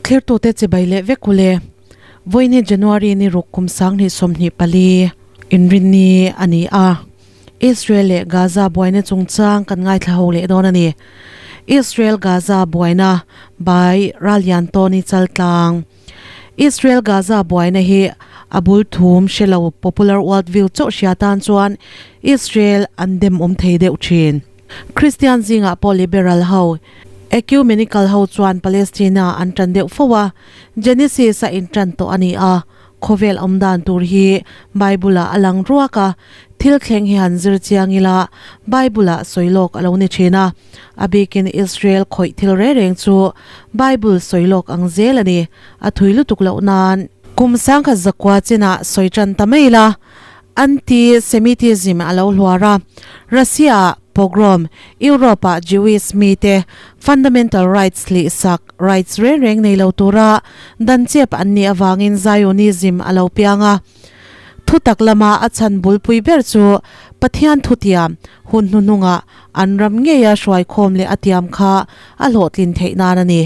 Thlirtute chibai leh vek ule. Vawiini January ni ruk kum 2024 inrinni a ni a. Israel leh Gaza buaina chungchang kan ngaithla ho leh dawn a ni. Israel Gaza buaina by Rallian Tony Chaltlang. Israel Gaza buaina hi a bul thum hre lo popular world view chauh hria tan chuan Israel an dem awm thei deuh thin. Christian zingah pawh liberal ho, ecumenical ho chuan Palestina an tan deuh fo a, Genesis a intan tawh a ni a, Khawvel awm dan tur hi Bible-ah a lang ruak a, thil thleng hi han zir chiang ila Bible-ah sawi lawk a lo ni thin a. A bikin Israel khawih thil reng reng chu Bible sawi lawk ang zel a ni, a thui lutuk loh nan. Kum sangkhat zakua chinah sawi tan ta mai ila, Anti-Semitism a lo hluar a, Russia-ah pogrom, Europe-ah Jewish mite fundamental rights lih sak rights reng reng nei lo tura dan chep an nih avangin Zionism a lo piang a. Thutak lama a chhan bulpui ber chu Pathian thutiam hun hnuhnungah An ram ngeia hruaikhawm leh a tiam kha a hlawhtlin theih nan a ni.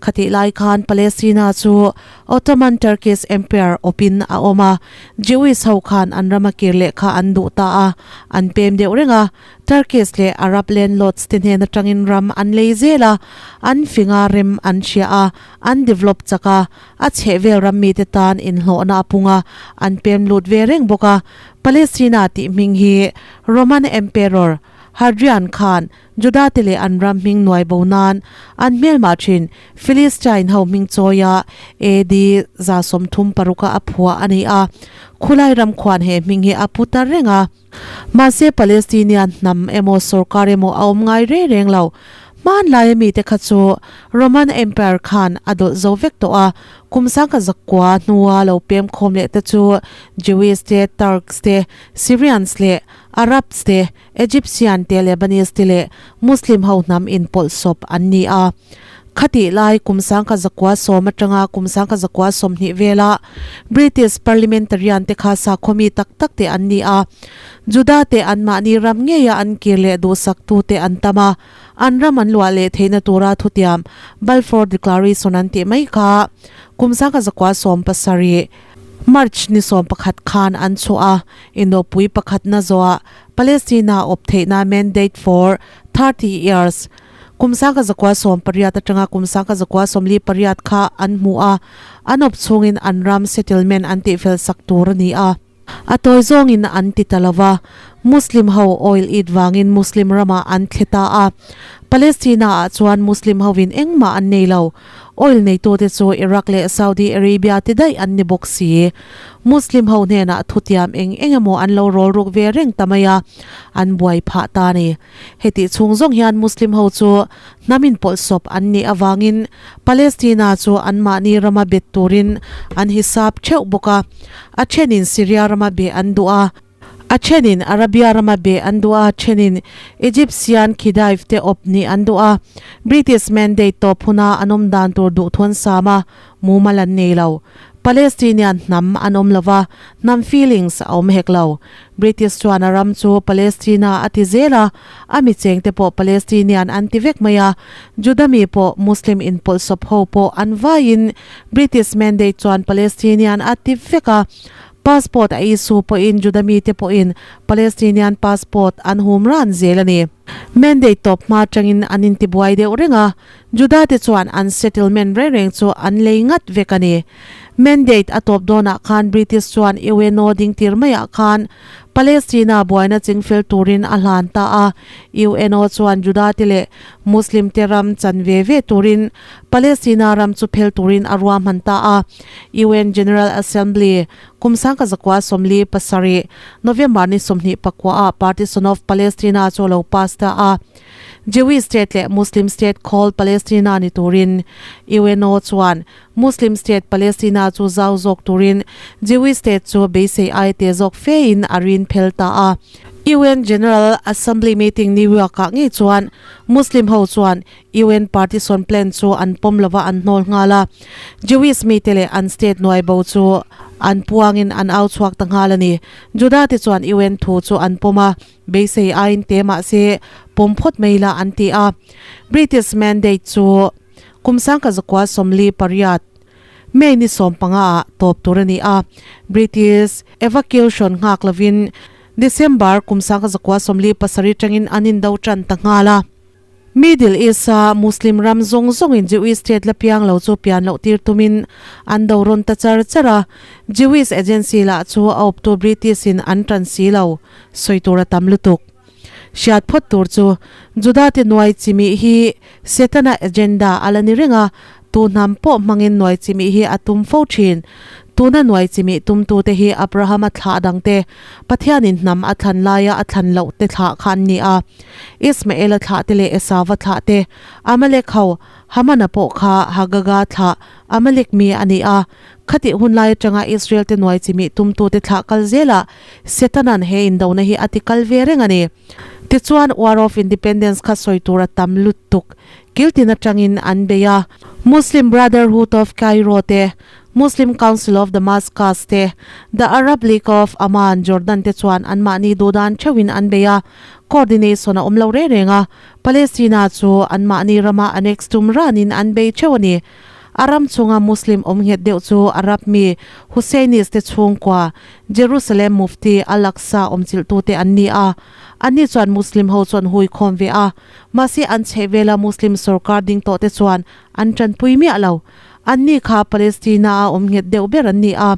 Khatih lai khan Palestina chu Ottoman Turkish Empire awpin a awm a, Jewish ho khan an rama kir leh kha an duh ta a, an pem deuh reng a, Turkish leh Arab landlords te hnen atangin ram an lei zel a, an fing a, rem an hria a, an develop chak a, a chhehvel ram mite tan inhlawhna a pung a, an pem lut ve reng bawk a. Palestina tih hming hi Roman Emperor Hadrian khan Judate leh an ram hming nuai bo nan an hmelmah thin Philistine ho hming chawia AD 36 a a phuah a ni a. Khulai ram khuan he hming hi a pu ta reng a. Mahse Palestinian hnam emaw sorkar emaw a awm ngai reng reng lo. Hmanlaia mite kha chu Roman Empire khan a dawlh zo vek tawh a, kum 1900 hnua lo pem khawm leh te chu Jewish te, Turks te, Syrians leh Arabs te, Egyptian te, Lebanese te leh Muslim ho hnam inpawlh sawp an ni a. Khatih lai kum 1910 atanga kum 1920 vela British Parliamentarian te kha sakhaw mi tak tak te an ni a. Juda te anmahni ram ngeia an kir leh duhsaktu te an tam a, an ram an luah leh theihna tura thutiam Balfour Declaration an tih mai kha kum 1917 March ni 11 khan an chhuah a, Inawpui pakhatna zawhah Palestina awp theihna mandate for 30 years kum 1918 atanga kum 1948 kha an hmu a, an awp chhungin an ram settlement an tihfel sak tur a ni a. A tawi zawngin an ti ta lova, Muslim ho oil it vangin Muslim ramah an thle ta a, Palestina ah chuan Muslim hovin engmah an nei lo. Oil neitute chu Iraq leh Saudi Arabia te daih an ni bawk si. Muslim ho hnenah thutiam eng eng emaw an lo rawl ruk ve reng ta mai a, an buai phah ta a ni. Hetih chhung zawng hian Muslim ho chu hnam inpawlhsawp an nih avangin Palestina chu anmahni rama bet turin an hisap theuh bawk a, a thenin Syria rama beh an duh a, A thenin Arabia rama beh an duh a, thenin Egyptian Khedive te awp nih an duh a. British mandate tawp huna an awm dan tur duh thu an sam a, mumal an nei lo. Palestinian hnam an awm lo va, hnam feelings a awm hek lo. British chuan a ram chu Palestina a ti zel a, a micheng te pawh Palestinian an ti vek mai a, Juda mi pawh Muslim inpawlhsawp ho pawh an vaiin British mandate chuan Palestinian a ti vek a. Passport a issue pawhin Juda mite pawhin Palestinian passport an hum ran zel a ni. Mandate tawp hma atangin an intibuai deuh reng a, Juda te chuan an settlement reng reng chu an lei ngat vek a ni. Mandate a tawp dawnah khan British chuan UNO dingtir maiah khan Palestina buaina chingfel turin a hlan ta a, UNO chuan Juda te leh Muslim te ram chan ve ve turin Palestina ram chu phel turin a ruahman ta a, UN General Assembly, kum 1947, November ni 24 ah Partition of Palestina chu a lo pass ta a. Jewish state leh Muslim state called Palestina ni turin UNO chuan Muslim state Palestina chu zau zawk turin Jewish state chu beisei ai te zawk fein a rin phel ta a. UN General Assembly meeting New York ah ngei chuan Muslim ho chuan UN partition plan chu an pawm lova an hnawl nghal a, Jewish mite leh an state nuai bo chu An puangin an au chhuak ta nghal a ni. Juda te chuan UN thu chu an pawm a, beisei aiin te mah se pawm phawt mai la an ti a. British mandate chu kum 1948 May ni 15 ah tawp tur a ni a. British evacuation nghak lovin December kum 1947 tangin an indo tan ta nghal a. Middle East-a Muslim ram zawng zawngin Jewish state la piang lo chu pian loh tir tumin an do rawn ta char char a, Jewish agency lah chu a awptu British-in an tan si lo, sawi tur a tam lutuk. Hriat phawt tur chu Juda te nuai chimih hi Setana agenda a la ni reng a, tu hnam pawh hmangin nuai chimih hi a tum fo thin. Tuna nuai chimih tumtute hi Abrahama thlah dangte, Pathianin hnam a thlan laia a thlan loh te thlah kha an ni a. Ismaela thlah te leh Esauva thlah te, Amalek ho, Hamana pawh kha Hagaga thlah, Amalek mi a ni a. Khatih hun lai atanga Israel te nuai chimih tumtute thlah kal zelah Setanan he indona hi a ti kal ve reng a ni. Tichuan War of Independence kha sawi tur a tam lutuk. Kiltin atangin an bei a. Muslim Brotherhood of Cairo te, Muslim Council of Damascus te, The Arab League of Amman, Jordan te chuan anmahni duhdan theuhin an bei a. Coordination a awm lo reng reng a, Palestina chu anmahni rama annex tum ranin an bei theuh a ni. A ram chhunga Muslim awm nghet deuh chu Arab mi Husseinis te chhungkua, Jerusalem Mufti Al-Aqsa awmchilhtute an ni a. Anni chuan Muslim ho chu an hui khawm ve a, mahse an chhehvela Muslim sorkar ding tawh te chuan an tanpui miah lo. Anni kha Palestina-a awm nghet deuh ber an ni a,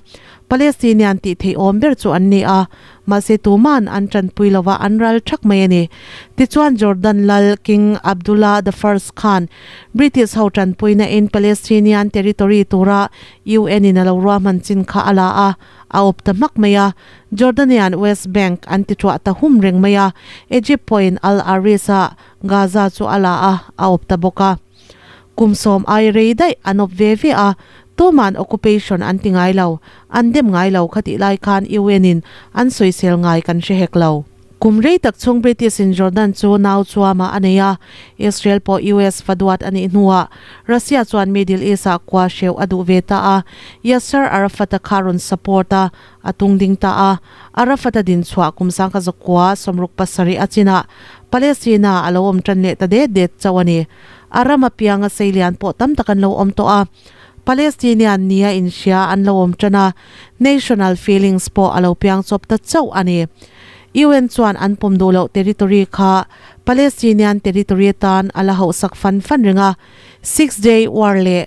Palestinian tih theih awm ber chu an ni a, mahse tuman an tanpui lova an ral thak mai a ni. Tichuan Jordan lal King Abdullah the First khan British ho tanpuina in Palestinian territory tura UN in a lo ruahman chin kha a la a, a awp ta hmak mai a. Jordanian West Bank an ti thuah ta hum reng mai a, Egypt pawhin Al-Arish-a Gaza chu a la a, a awp ta bawk a. Kum sawm ai rei daih an awp ve ve a, tuman occupation an ti ngai lo, an dem ngai lo kha tih lai khan UN in an sawisel ngai kan hre hek lo. Kum rei tak chhung British in Jordan chu nau chuama a nei a, Israel pawh US fa duat a nih hnuah Russia chuan Middle East ah kua hreuh a duh ve ta a, Yasser Arafat-a kha rawn support a, a tung ding ta a. Arafat-a din chhuah kum 1967 a chinah Palestina a lo awm tan leh ta det det chauh a ni. A ram apianga seilian pawh tam tak an lo awm tawh a. Palestinian nia inhria an lo awm tan a, national feelings pawh a lo piang chawp ta chauh a ni. UN chuan an pawm duh loh territory kha Palestinian territory atan a la hauhsak fan fan reng a. Six Day War leh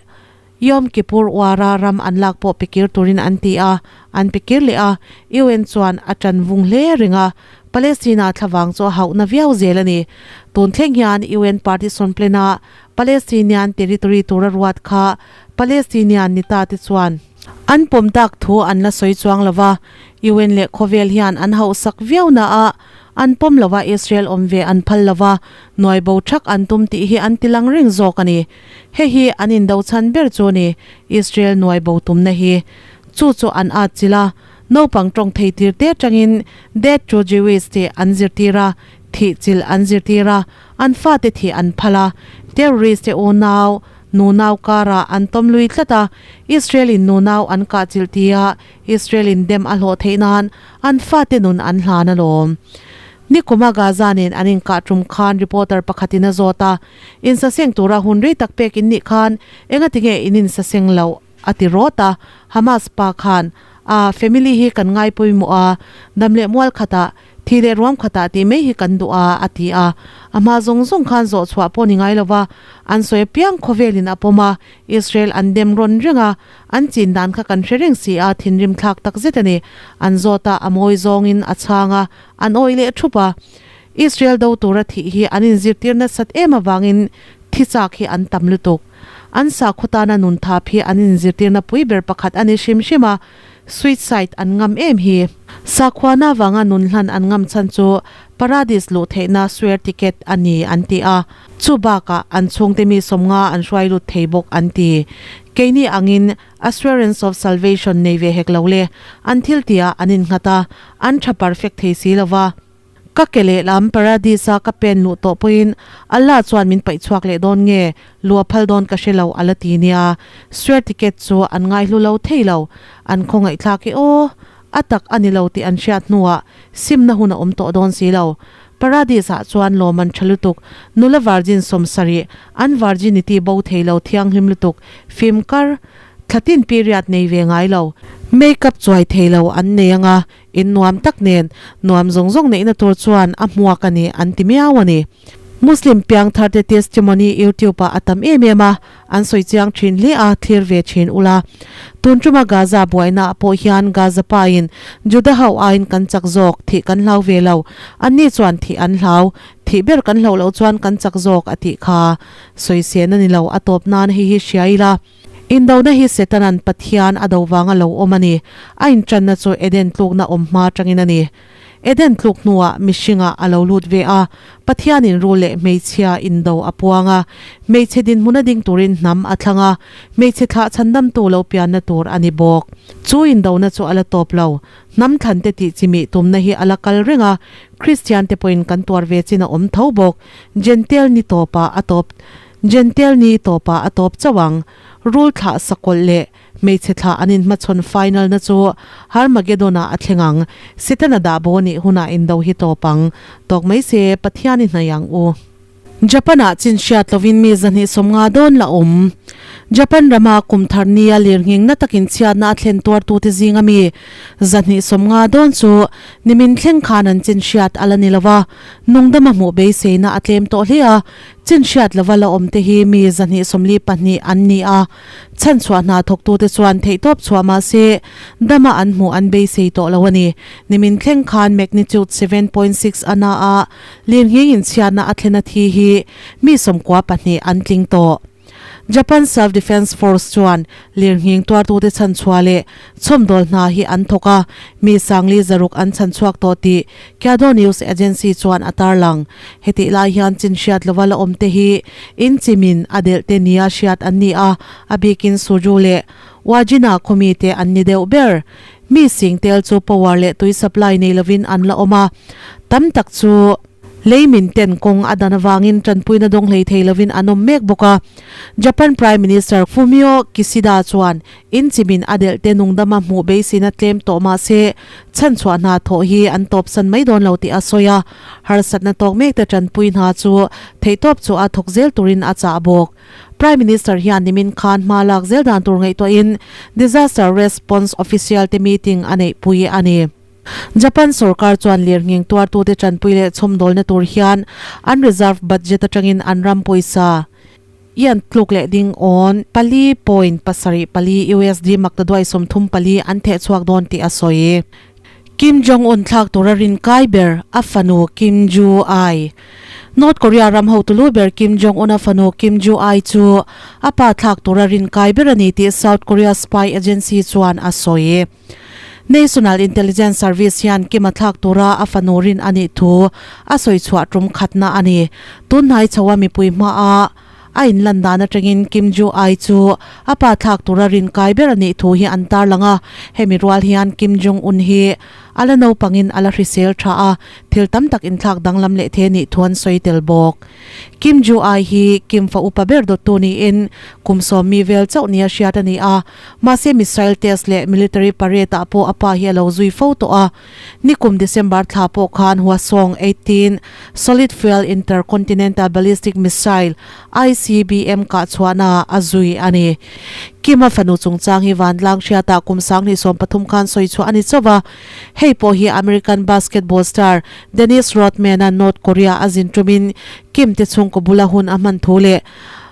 Yom Kippur War-a ram an lak pawh pe kir turin an ti a, an pe kir leh a, UN chuan a tan vung hle reng a, Palestina thlavang chu a hauhna viau zel a ni. Tun thleng hian UN Partition Plan-a Palestinian territory tura ruat kha Palestinian ni ta te chuan an pawm tak thu an la sawi chuang lo va, UN leh khawvel hian an hauhsak viau na a, an pawm lo va Israel awm ve an phal lo va, nuai bo thak an tum tih hi an ti lang reng zawk a ni. Hei hi an indo chhan ber chu a ni, Israel nuai bo tumna hi. Chu chu an at chilh a, naupang tawng thei tir te atangin Death to Jewish tih an zirtir a, thih chilh an zirtir a, an fate thih an phal a, terrorist te unau, Nunau karah an tawm lui tlat a, Israel in nunau an kah chilh tia Israel in dem a hlawh theih nan an fate nun an hlan alawm. Nikuma Gaza nen an inkah tum khan reporter pakhatin a zawt a, Insaseng tura hun rei tak pek in nih khan engatinge in insaseng loh? a ti rawt a, Hamas pa khan, A family hi kan ngaipawimawh a, dam leh mual khatah Thi leh ruam khatah tih mai hi kan duh a, a ti a. A hma zawng zawng khan zawh chhuah pawh ni ngai lo va, an sawi apiang khawvelin a pawm a, Israel an dem rawn reng a, an chin dan kha kan hre reng si a, thinrim thlak tak zet a ni. An zawt a, a mawi zawngin a chhang a, an awih leh thup a. Israel do tura thih hi an inzirtir nasat em avangin thi chak hi an tam lutuk. An sakhaw tana nun thap hi an inzirtirna pui ber pakhat a ni hrim hrim a, Suicide an ngam em hi. Sakhuana vanga nun hlan an ngam chhan chu Paradis luh theihna swear ticket a ni an ti a, chu bakah an chhungte mi sawmnga an hruai lut thei bawk an ti. Keini angin assurance of salvation nei ve hek lo le, an thil tihah an innghat a, an tha perfect thei si lova. Ka ke lehlam Paradis-a ka pen luh tawh pawhin Allah chuan min paih chhuak leh dawn nge, lu a phal dawn ka hre lo a la ti nia. Swear ticket chu an ngaihlu lo thei lo. An khawngaihthlak e aw! A tak a ni lo tih an hriat hnuah simna hun a awm tawh dawn si lo. Paradis-ah chuan lawm an tha lutuk, nula virgin 70, an virginity bo thei lo thianghlim lutuk, fim kar, thlatin period nei ve ngai lo, makeup chuai thei lo an nei anga in nuam tak nen nuam zawng zawng neihna tur chuan a hmuak a ni an ti miau a ni. Muslim piangthar te testimony YouTube ah a tam em em a, an sawi chiang thin hle a, thlir ve thin ula. Tun tuma Gaza buaina ah pawh hian Gaza pa in Juda ho aiin kan chak zawk, thih kan hlau ve lo, anni chuan thih an hlau, thih ber kan hlauh loh chuan kan chak zawk a tih kha sawisên a ni lo, a tawp nan hei hi hria ila. Indona hi Setanan Pathian a do vanga lo awm a ni. A inṭanna chu Eden tlukna awm hma aṭangin a ni. Eden tluk hnuah mihringah a lo lut ve a, Pathianin rul leh hmeichhia indo a puang a, hmeichhe dinhmuna ding turin hnam a thlang a, hmeichhe thlah chhandamtu lo pianna tur a ni bawk. Chu indona chu a la tawp lo. Hnam thlante tih chimih tumna hi a la kal reng a, Kristiante pawhin kan tuar ve chin a awm tho bawk. Jentail ni tawpah a tawp Jentail ni tawpah a tawp chauh ang. Rul thlah sakawlh leh hmeichhe thlah an inhmachhawn final na chu Harmagedon ah a thleng ang. Setana dah bo nih hunah indo hi tawp ang. Tawk mai se, Pathian i hnaih ang u. Japan ah chin hriat lovin mi 250 dawn la awm. Japan rama kum thar nia lirnghing na takin chhiatna a thlen tuartute zinga mi 250 dawn chu nimin thleng khan an chin hriat a la ni lova, nungdama hmuh beiseina a tlem tawh hle a. Chin hriat lova la awm te hi mi 242 an ni a, chhanchhuah hna thawktute chuan theihtawp chhuah mah se dama an hmuh an beisei tawh lo a ni. Nimin thleng khan magnitude 7.6 a na a, lirnghing inchhiatna a thlen a thi hi mi 92 an tling tawh. Japan Self Defense Force chuan lirnghing tuartute chhanchhuah leh chhawmdawl hna hi an thawk a, mi 500 an chhanchhuak tawh tih Kyodo News Agency chuan a tarlang. Hetih lai hian chin hriat lova la awm te hi in chimin a delh te nia hriat an ni a, a bikin Suju leh Wajina khawmi te an ni deuh ber. Mi sing tel chu power leh tui supply nei lovin an la awm a, tam tak chu. Lei min ten kawng a dan avangin tanpuina dawng hlei thei lovin an awm mek bawk a. Japan Prime Minister Fumio Kishida chuan in chimin a delh te nungdama hmuh beiseina tlem tawh mah se chhanchhuah hna thawh hi an tawpsan mai dawn lo tih a sawi a. Harsatna tawk mek te tanpui hna chu theihtawp chu a thawk zel turin a chah bawk. Prime Minister hian nimin khan hma lak zel dan tur ngaihtuahin Disaster Response Official te meeting a neihpui a ni. Japan sorkar chuan lirnghing tuartute tanpui leh chhawmdawlna tur hian an reserve budget atangin an ram pawisa ian tluk leh ding awn pali point pasarih pali USD maktaduai 34 an theh chhuak dawn tih a sawi. Kim Jong Un thlak tura rin kai ber a fanu Kim Ju Ai. North Korea ram hotu lu ber Kim Jong Un a fanu Kim Ju Ai chu a pa thlak tura rin kai ber a ni tih South Korea spy agency chuan a sawi. National Intelligence Service hian Kim a thlak tura a fanu rin a nih thu a sawi chhuah tum khatna a ni. Tunhnai chhoa mipui hmaa a inlan dan atangin Kim Ju Ai chu a pa thlak tura rin kai ber a nih thu hi an tarlang a. Hemi rual hian Kim Jong Un hi a la naupangin a la hrisel tha a, thil tam tak inthlak danglam leh the nih thu an sawi tel bawk. Kim Ju Ai hi Kim fa upa ber dawttu niin kum 10 mi vel chauh nia hriat a ni a. Mahse missile test leh military parade ah pawh a pa hi a lo zui fo tawh a. Nikum December thla pawh khan Hwasong 18 solid fuel intercontinental ballistic missile, ICBM, kah chhuahna a zui a ni. Kim a fanu chungchang hi vantlang hriatah kum 2013 khan sawi chhuah a ni chauh a. Hei pawh hi American basketball star Dennis Rodman a North Korea a zin tumin Kim te chhungkaw bula hun a hman thu leh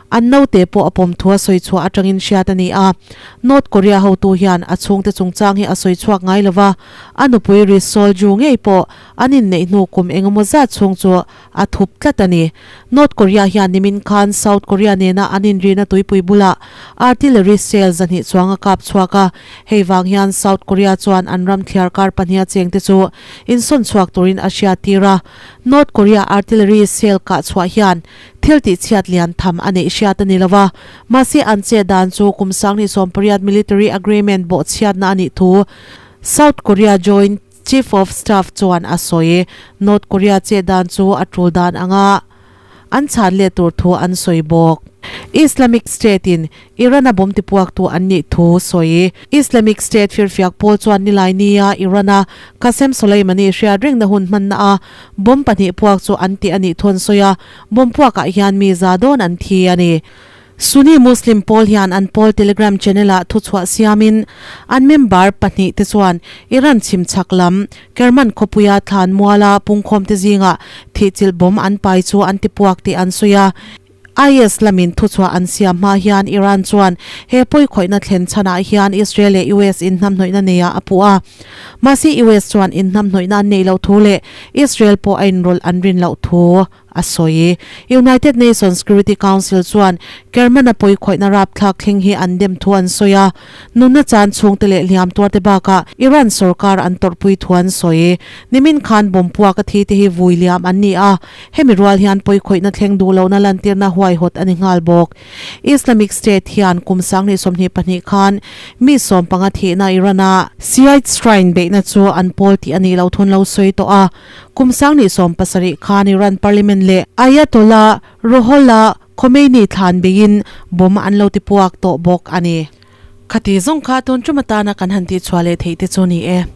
An naute pawh a pawm thu a sawi chhuah atangin hriat a ni a. North Korea hotu hian a chhungte chungchang hi a sawi chhuak ngai lo va, a nupui Ri Sol Ju ngei pawh an inneih hnu kum engemaw zat chhung chu a thup tlat a ni. North Korea hian nimin khan South Korea nena an inrina tuipui bulah artillery shell 200 chuang a kap chhuak a, hei vang hian South Korea chuan an ram thliar kar pahniha chengte chu insawn chhuak turin a hriattir a. North Korea artillery shell kah chhuah hian Thil tihchhiat lian tham a neih hriat a ni lo a, mahse an che dan chu kum 2018 military agreement bawhchhiatna a nih thu South Korea Joint. Chief of Staff chuan a sawi. North Korea chet dan chu a tul dan anga an chhan leh tur thu an sawi bawk. Islamic State in Iran a bawm tipuaktu an nih thu sawi. Islamic State firfiak pawl chuan nilai nia Iran a Qasem Soleimani hriat rengna hun hmanna a bomb pahnih puak chu an tih a nih thu an sawi a, bomb puakah hian mi za dawn an thi a ni. Sunni Muslim pawl hian an pawl Telegram channel-ah thuchhuah siamin an member pahnih te chuan Iran chhim chhak lam Kerman khawpuia thlan muala pungkhawmte zingah thihchilh bomb an pai chu an tipuak tih an sawi a. IS lamin thuchhuah an siam hma hian Iran chuan he pawikhawihna thlen chhanah hian Israel leh US inhnamhnawihna neiah a puh a. Mahse US chuan inhnamhnawihna an neih loh thu leh Israel pawh a inrawlh an rin loh thu a sawi. United Nations Security Council chuan Kerman-a pawikhawihna rapthlak thleng hi an dem thu an sawi a. Nunna chan chhungte leh hliam tuarte bakah Iran sorkar an tawrhpui thu an sawi. Nimin khan bomb puak a thi te hi vui liam an ni a. Hemi rual hian pawikhawihna thleng duh lohna lantirna huaihawt a ni nghal bawk. Islamic State hian kum 2022 khan mi 15 thihna Iran-a Shiite shrine beihna chu an pawl tih a nih loh thun lo sawi tawh a. Kum 2017 khan Iran parliament leh Ayatollah Ruhollah Khomeini thlan beiin bomb an lo tipuak tawh bawk a ni. Khati zawng kha tun tum atana kan han tihchhuah leh theih te chu ni e.